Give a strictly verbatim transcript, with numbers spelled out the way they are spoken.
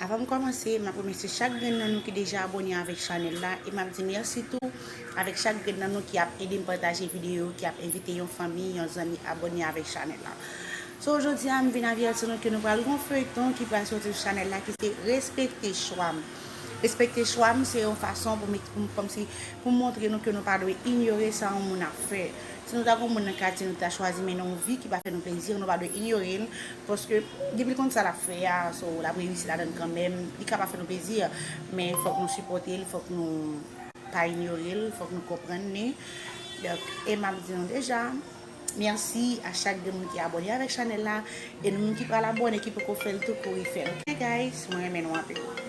Avan m kòmanse, m ap remèsye chak grenn nan nou ki deja abòne avèk chanèl la, e m ap di mèsi tou avèk chak grenn nan nou ki ap ede m pataje videyo, ki ap envite yon fanmi, yon zanmi abòne avèk chanèl la. So, jodi a, m vin avèti nou ke nou pral gon feyton ki pral soti sou chanèl la, ki se Respekte Chwa M. Respekte Chwa M, se yon fason pou m, pou m, kòmsi, pou m montre nou ke nou pa dwe inyore sa yon moun ap fè. Si nou ta gon moun nan katye nou ta chwazi mennen yon vi ki pa fè nou plezi, nou pa dwe inyore l, paske depi l konn sa l ap fè a, so, l ap reyisi ladan l kanmenm, li ka pa fè nou plezi, men fòk nou sipòte l, fòk nou pa inyore l, fòk nou konprann li. Donk, e m ap di nou deja, mèsi a chak de moun ki abòne avèk chanèl la, e nou menm ki pral abòne, ki poko fè l tou, kouri fè l. Ok, guys, mwen renmen nou anpil.